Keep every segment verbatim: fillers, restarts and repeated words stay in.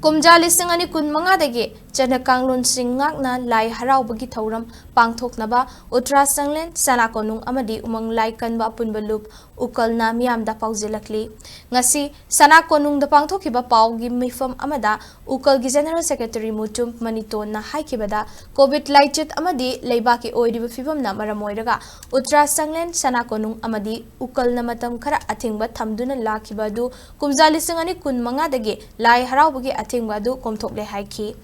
ꯀꯨꯝꯖꯥ ꯂꯤꯁꯤꯡ ꯑꯅꯤ ꯀꯨꯟ ꯃꯉꯥꯗꯒꯤ ꯆꯠꯅ ꯀꯥꯡꯂꯣꯟꯁꯤꯡ ꯉꯥꯛꯅ ꯂꯥꯏ ꯍꯔꯥꯎꯕꯒꯤ ꯊꯧꯔꯝ ꯄꯥꯡꯊꯣꯛꯅꯕ ꯎꯇ꯭ꯔꯥ ꯆꯥꯡꯂꯦꯟ, ꯁꯅꯥ ꯀꯣꯅꯨꯡ ꯑꯃꯗꯤ ꯎꯃꯪ ꯂꯥꯏ ꯀꯟꯕ ꯑꯄꯨꯟꯕ ꯂꯨꯞ ꯎꯀꯜꯅ ꯃꯤꯌꯥꯝꯗ ꯄꯥꯎꯖꯦꯜꯂꯛꯂꯤ꯫ ꯉꯁꯤ ꯁꯅꯥ ꯀꯣꯅꯨꯡꯗ ꯄꯥꯡꯊꯣꯛꯈꯤꯕ ꯄꯥꯎꯒꯤ ꯃꯤꯐꯝ ꯑꯃꯗ ꯎꯀꯜꯒꯤ General Secretary ꯃꯨꯇꯨꯝ ꯃꯅꯤꯇꯣꯟꯅ ꯍꯥꯏꯈꯤꯕꯗ, COVID ꯂꯥꯏꯆꯠ ꯑꯃꯗꯤ ꯂꯩꯕꯥꯛꯀꯤ ꯑꯣꯏꯔꯤꯕ ꯐꯤꯕꯝꯅ ꯃꯔꯝ ꯑꯣꯏꯔꯒ ꯎꯇ꯭ꯔꯥ ꯆꯥꯡꯂꯦꯟ, ꯁꯅꯥ ꯀꯣꯅꯨꯡ ꯑꯃꯗꯤ ꯎꯀꯜꯅ ꯃꯇꯝ ꯈꯔ ꯑꯊꯤꯡꯕ ꯊꯝꯗꯨꯅ ꯂꯥꯛꯈꯤꯕ ꯑꯗꯨ ꯀꯨꯝꯖꯥ ꯂꯤꯁꯤꯡ ꯑꯅꯤ ꯀꯨꯟ ꯃꯉꯥꯗꯒꯤ ꯂꯥꯏ ꯍꯔꯥꯎꯕꯒꯤ ꯑꯊꯤꯡꯕ ꯑꯗꯨ ꯀꯣꯝꯊꯣꯛꯂꯦ ꯍꯥꯏꯈꯤ꯫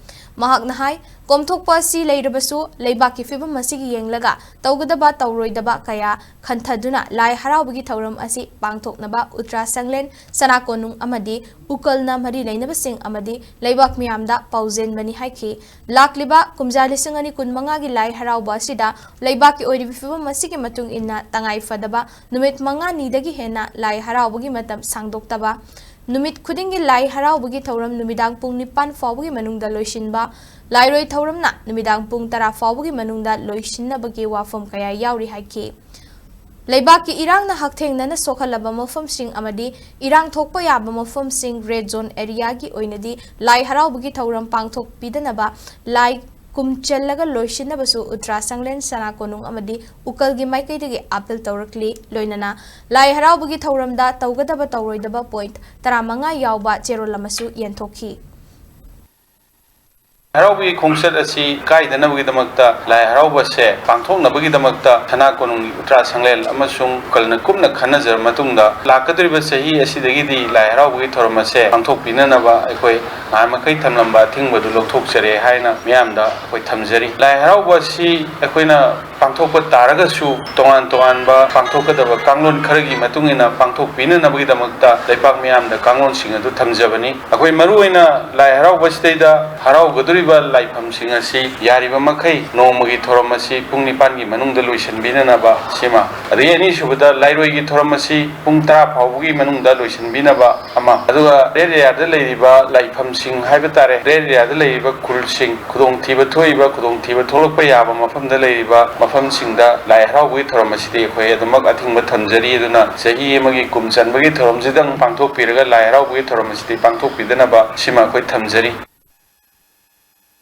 ꯃꯍꯥꯛꯅ ꯍꯥꯏ, ꯀꯣꯝꯊꯣꯛꯄ ꯑꯁꯤ ꯂꯩꯔꯕꯁꯨ ꯂꯩꯕꯥꯛꯀꯤ ꯐꯤꯕꯝ ꯑꯁꯤꯒꯤ ꯌꯦꯡꯂꯒ ꯇꯧꯒꯗꯕ ꯇꯧꯔꯣꯏꯗꯕ ꯀꯌꯥ ꯈꯟꯊꯗꯨꯅ ꯂꯥꯏ ꯍꯔꯥꯎꯕꯒꯤ ꯊꯧꯔꯝ ꯑꯁꯤ ꯄꯥꯡꯊꯣꯛꯅꯕ ꯎꯇ꯭ꯔꯥ ꯆꯥꯡꯂꯦꯟ, ꯁꯅꯥ ꯀꯣꯅꯨꯡ ꯑꯃꯗꯤ ꯎꯀꯜꯅ ꯃꯔꯤ ꯂꯩꯅꯕꯁꯤꯡ ꯑꯃꯗꯤ ꯂꯩꯕꯥꯛ ꯃꯤꯌꯥꯝꯗ ꯄꯥꯎꯖꯦꯟꯕꯅꯤ ꯍꯥꯏꯈꯤ꯫ ꯂꯥꯛꯂꯤꯕ ꯀꯨꯝꯖꯥ ꯂꯤꯁꯤꯡ ꯑꯅꯤ ꯀꯨꯟ ꯃꯉꯥꯒꯤ ꯂꯥꯏ ꯍꯔꯥꯎꯕ ꯑꯁꯤꯗ ꯂꯩꯕꯥꯛꯀꯤ ꯑꯣꯏꯔꯤꯕ ꯐꯤꯕꯝ ꯑꯁꯤꯒꯤ ꯃꯇꯨꯡ ꯏꯟꯅ ꯇꯉꯥꯏ ꯐꯗꯕ ꯅꯨꯃꯤꯠ ꯃꯉꯥꯅꯤꯗꯒꯤ ꯍꯦꯟꯅ ꯂꯥꯏ ꯍꯔꯥꯎꯕꯒꯤ ꯃꯇꯝ ꯁꯥꯡꯗꯣꯛꯇꯕ, ꯅꯨꯃꯤꯠ ꯈꯨꯗꯤꯡꯒꯤ ꯂꯥꯏ ꯍꯔꯥꯎꯕꯒꯤ ꯊꯧꯔꯝ ꯅꯨꯃꯤꯗꯥꯡ ꯄꯨꯡ ꯅꯤꯄꯥꯟ ꯐꯥꯎꯕꯒꯤ ꯃꯅꯨꯡꯗ ꯂꯣꯏꯁꯤꯟꯕ, ꯂꯥꯏꯔꯣꯏ ꯊꯧꯔꯝꯅ ꯅꯨꯃꯤꯗꯥꯡ ꯄꯨꯡ ꯇꯔꯥ ꯐꯥꯎꯕꯒꯤ ꯃꯅꯨꯡꯗ ꯂꯣꯏꯁꯤꯟꯅꯕꯒꯤ ꯋꯥꯐꯝ ꯀꯌꯥ ꯌꯥꯎꯔꯤ ꯍꯥꯏꯈꯤ꯫ ꯂꯩꯕꯥꯛꯀꯤ ꯏꯔꯥꯡꯅ ꯍꯛꯊꯦꯡꯅꯅ ꯁꯣꯛꯍꯜꯂꯕ ꯃꯐꯝꯁꯤꯡ ꯑꯃꯗꯤ ꯏꯔꯥꯡ ꯊꯣꯛꯄ ꯌꯥꯕ ꯃꯐꯝꯁꯤꯡ, red zone area ꯒꯤ ꯑꯣꯏꯅꯗꯤ ꯂꯥꯏ ꯍꯔꯥꯎꯕꯒꯤ ꯊꯧꯔꯝ ꯄꯥꯡꯊꯣꯛꯄꯤꯗꯅꯕ ꯂꯥꯏ ꯀꯨꯝꯆꯜꯂꯒ ꯂꯣꯏꯁꯤꯟꯅꯕꯁꯨ ꯎꯇ꯭ꯔꯥ ꯆꯥꯡꯂꯦꯟ, ꯁꯅꯥ ꯀꯣꯅꯨꯡ ꯑꯃꯗꯤ ꯎꯀꯜꯒꯤ ꯃꯥꯏꯀꯩꯗꯒꯤ ꯑꯥꯄꯤꯜ ꯇꯧꯔꯛꯂꯤ꯫ ꯂꯣꯏꯅꯅ ꯂꯥꯏ ꯍꯔꯥꯎꯕꯒꯤ ꯊꯧꯔꯝꯗ ꯇꯧꯒꯗꯕ ꯇꯧꯔꯣꯏꯗꯕ point ꯇꯔꯥꯃꯉꯥ ꯌꯥꯎꯕ ꯆꯦꯔꯣꯜ ꯑꯃꯁꯨ ꯌꯦꯟꯊꯣꯛꯈꯤ꯫ ꯍꯔꯥꯎꯕꯒꯤ ꯈꯣꯡꯆꯠ ꯑꯁꯤ ꯀꯥꯏꯗꯅꯕꯒꯤꯗꯃꯛꯇ ꯂꯥꯏ ꯍꯔꯥꯎꯕꯁꯦ ꯄꯥꯡꯊꯣꯛꯅꯕꯒꯤꯗꯃꯛꯇ ꯁꯅꯥ ꯀꯣꯅꯨꯡꯒꯤ ꯎꯇ꯭ꯔꯥ ꯁꯪꯂꯦꯟ ꯑꯃꯁꯨꯡ ꯎꯀꯜꯅ ꯀꯨꯞꯅ ꯈꯟꯅꯖꯔꯕ ꯃꯇꯨꯡꯗ, ꯂꯥꯛꯀꯗꯧꯔꯤꯕ ꯆꯍꯤ ꯑꯁꯤꯗꯒꯤꯗꯤ ꯂꯥꯏ ꯍꯔꯥꯎꯕꯒꯤ ꯊꯧꯔꯝ ꯑꯁꯦ ꯄꯥꯡꯊꯣꯛꯄꯤꯅꯅꯕ ꯑꯩꯈꯣꯏ ꯅꯍꯥꯟꯃꯈꯩ ꯊꯝꯂꯝꯕ ꯑꯊꯤꯡꯕꯗꯨ ꯂꯧꯊꯣꯛꯆꯔꯦ ꯍꯥꯏꯅ ꯃꯤꯌꯥꯝꯗ ꯑꯩꯈꯣꯏ ꯊꯝꯖꯔꯤ꯫ ꯂꯥꯏ ꯍꯔꯥꯎꯕ ꯑꯁꯤ ꯑꯩꯈꯣꯏꯅ ꯄꯥꯡꯊꯣꯛꯄ ꯇꯥꯔꯒꯁꯨ, ꯇꯣꯉꯥꯟ ꯇꯣꯉꯥꯟꯕ ꯄꯥꯡꯊꯣꯛꯀꯗꯕ ꯀꯥꯡꯂꯣꯟ ꯈꯔꯒꯤ ꯃꯇꯨꯡ ꯏꯟꯅ ꯄꯥꯡꯊꯣꯛꯄꯤꯅꯅꯕꯒꯤꯗꯃꯛꯇ ꯂꯩꯕꯥꯛ ꯃꯤꯌꯥꯝꯗ ꯀꯥꯡꯂꯣꯟꯁꯤꯡ ꯑꯗꯨ ꯊꯝꯖꯕꯅꯤ꯫ ꯑꯩꯈꯣꯏ ꯃꯔꯨꯑꯣꯏꯅ ꯂꯥꯏ ꯍꯔꯥꯎꯕꯁꯤꯗꯩꯗ ꯍꯔꯥꯎꯒꯗꯧꯔꯤꯕ ꯂꯥꯏꯐꯝꯁꯤꯡ ꯑꯁꯤ ꯌꯥꯔꯤꯕ ꯃꯈꯩ ꯅꯣꯡꯃꯒꯤ ꯊꯧꯔꯝ ꯑꯁꯤ ꯄꯨꯡ ꯅꯤꯄꯥꯟꯒꯤ ꯃꯅꯨꯡꯗ ꯂꯣꯏꯁꯤꯟꯕꯤꯅꯅꯕ ꯁꯤꯃ, ꯑꯗꯒꯤ ꯑꯅꯤꯁꯨꯕꯗ ꯂꯥꯏꯔꯣꯏꯒꯤ ꯊꯧꯔꯝ ꯑꯁꯤ ꯄꯨꯡ ꯇꯔꯥ ꯐꯥꯎꯕꯒꯤ ꯃꯅꯨꯡꯗ ꯂꯣꯏꯁꯤꯟꯕꯤꯅꯕ ꯑꯃ, ꯑꯗꯨꯒ ꯔꯦꯗ ꯑꯦꯔꯤꯌꯥꯗ ꯂꯩꯔꯤꯕ ꯂꯥꯏꯐꯝꯁꯤꯡ ꯍꯥꯏꯕ ꯇꯥꯔꯦ, ꯔꯦꯗ ꯑꯦꯔꯤꯌꯥꯗ ꯂꯩꯔꯤꯕ ꯈꯨꯜꯁꯤꯡ, ꯈꯨꯗꯣꯡꯊꯤꯕ ꯊꯣꯛꯏꯕ, ꯈꯨꯗꯣꯡꯊꯤꯕ ꯊꯣꯛꯂꯛꯄ ꯌꯥꯕ ꯃꯐꯝꯗ ꯂꯩꯔꯤꯕ ꯃꯐꯝꯁꯤꯡꯗ ꯂꯥꯏ ꯍꯔꯥꯎꯕꯒꯤ ꯊꯧꯔꯝ ꯑꯁꯤꯗꯤ ꯑꯩꯈꯣꯏ ꯑꯗꯨꯃꯛ ꯑꯊꯤꯡꯕ ꯊꯝꯖꯔꯤ꯫ ꯑꯗꯨꯅ ꯆꯍꯤ ꯑꯃꯒꯤ ꯀꯨꯝ ꯆꯟꯕꯒꯤ ꯊꯧꯔꯝꯁꯤꯗꯪ ꯄꯥꯡꯊꯣꯛꯄꯤꯔꯒ ꯂꯥꯏ ꯍꯔꯥꯎꯕꯒꯤ ꯊꯧꯔꯝ ꯑꯁꯤꯗꯤ ꯄꯥꯡꯊꯣꯛꯄꯤꯗꯅꯕ ꯁꯤꯃ ꯑꯩꯈꯣꯏ ꯊꯝꯖꯔꯤ꯫